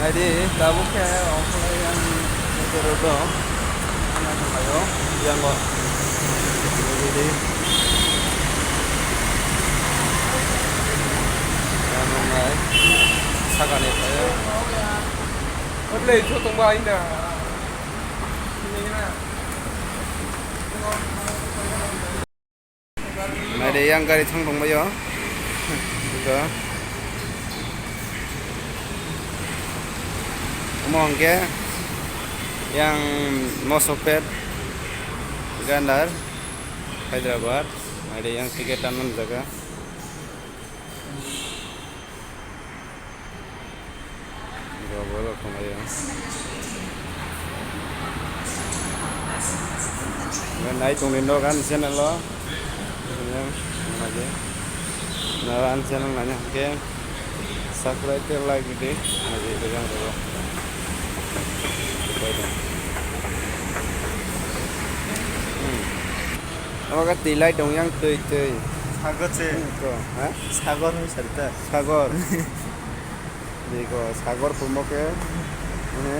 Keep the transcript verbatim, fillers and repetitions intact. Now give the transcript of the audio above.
Naidi, tabuk khe ongkholai ang motor o dong. Ang naithok laio, yango. Naidi. Yang nongnai. Sakani phaio. Otle, ito tongba aina. Naidi, yang gari thang tongbaio. Ito. Omo hwnkhe yang Mosopet Gandar, Hyderabad. Naidi, yang ticket tanmani jaga. Bo, borok tonglai o. Nai tongdi nok ani channel o. Naidi. Nara ani channel nani hwnkhe subscribe tei like rwdi. Naidi, bejang rwgo. Hmm. Omo khe twi lai tong yang twi, twi. Sagor se. Hmm, ko, ha? Sagor hwn sari ta. Sagor. Diko, sagor phumo khe, mane,